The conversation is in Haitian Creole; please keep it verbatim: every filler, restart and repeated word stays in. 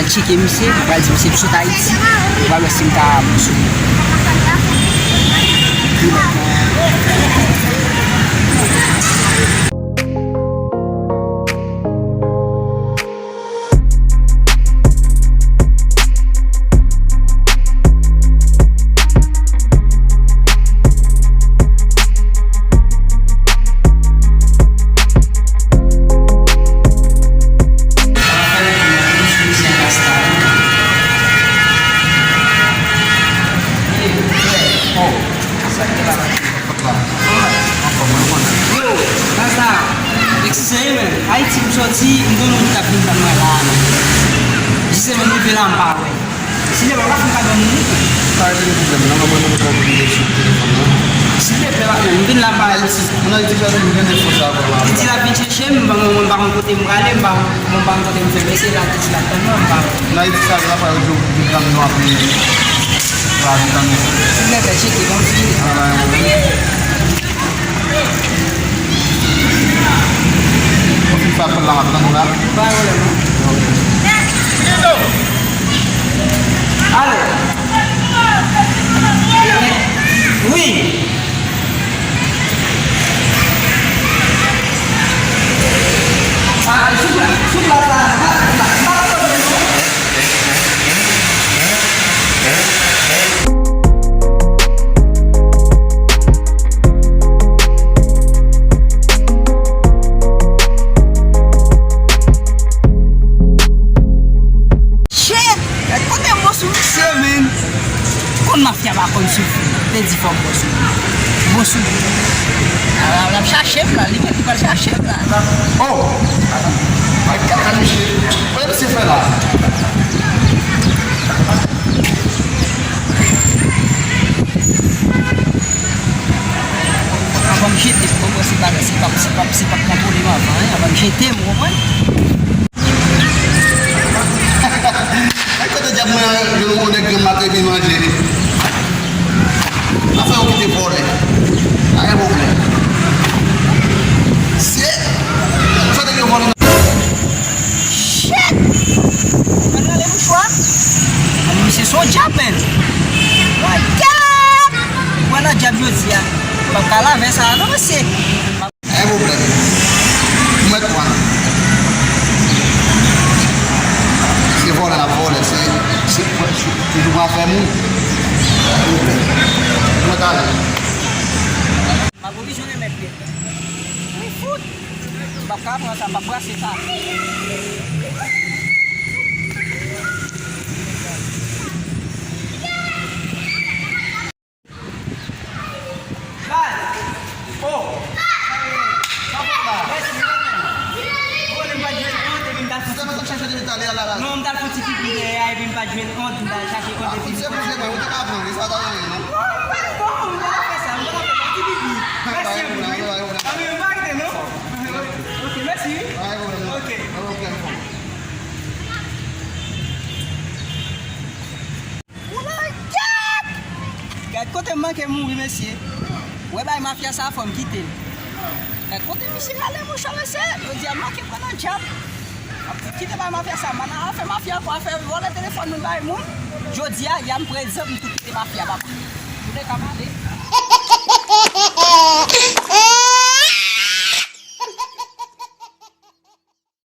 Tcheke misye, m pral di misye m sot Ayiti. M pral wè si m ka sou. Yo, Rasta, eskize, men. Ayiti m soti, m gen moun ki t ap vin ban mwen la, men. Jis se menm rive la, m pa wè. Si se pa, pa fin pa ban moun li. Pa gen pwoblèm, non, mwen, mwen, mwen, mwen, mwen, sou telefòn nan. Silvouplè, patnè, m vin la, m pa wè. Moun Ayiti sa vin gen defo sa, vrèman. Li di l ap vin chèche m, mwen, mwen, mwen pa konn kote m prale, m pa, mwen pa konn kote m fè, mesye la, li di l ap tann mwen, m pa wè. Nan Ayiti sa, la, pa yo di w gen kamyon ap vin. Silvouplè, tcheke, ban m tcheke. Ou fin fè apèl la, m ap tann ou la. Pa gen pwoblèm, non. Alo. Wi. Ah, sou plas, sou plas la, m ap, m ap, m ap tann ou. Shit! Gad kote m bon sou misye, men. Konn mafya pa konn soufri. Te di fò m bon sou li. Bon sou li. Ala, l ap chache m la, li menm li pral chache m la. Oh! Ay, kaka misye. Kòman misye fè la? Anvan m jete m, mwen, mwen, se bagay, se p ap, se p ap, se p ap kontwole m anvan, en. Anvan m jete m, ou konprann? Ay, kote dyab mwen, yon nèg granm la te vin manje. Afè yo kite vòlè. Pa gen pwoblèm. Se, sa te gen vòlè nan. Shit! Mwen rale mouchwa. Misye se yon dyab, men. My God! Mwen nan dyab jodi a. M p ap ka lave sa a, non, mesye. Pa gen pwoblèm. Mwen kwè. Se vòlè n ap vòlè, se, se, se toujou pran afè moun. Mwen ta ale. M ap oblije remèt li. Wi, fout! M p ap ka pran sa, m p ap brase sa. Baz! Oh! Sa fè la? Mèsi, mèsi. Oh, m pa t jwenn kont, epi m t al fè sa, m t ap chache depi talè a la, la. Non, m t al fè ti pipi dèyè a, epi m pa t jwenn kont, m t al chache kont, epi m kontinye. Se pou se mwen, ou te ka pran li, sa ta nan men, non? Non, m pa t bon, m pa t fè sa, m pa t fè sa, ti pipi. Mèsi anpil, wi. Anpil, m pa rete, non? Ok, mèsi, wi. Ok. Ok. Gad kote m manke mouri, mesye. Wè bay mafya sa, fò m kite l. Gad kote misye rale mouchwa, mesye. Jodi a m manke pran nan djab. M ap tout kite bay mafya sa. M pa nan afè mafya ankò, afè vòlè telefòn moun bay moun. Jodi a, y a m prezan pou m tout kite mafya, papa. M te ka pale.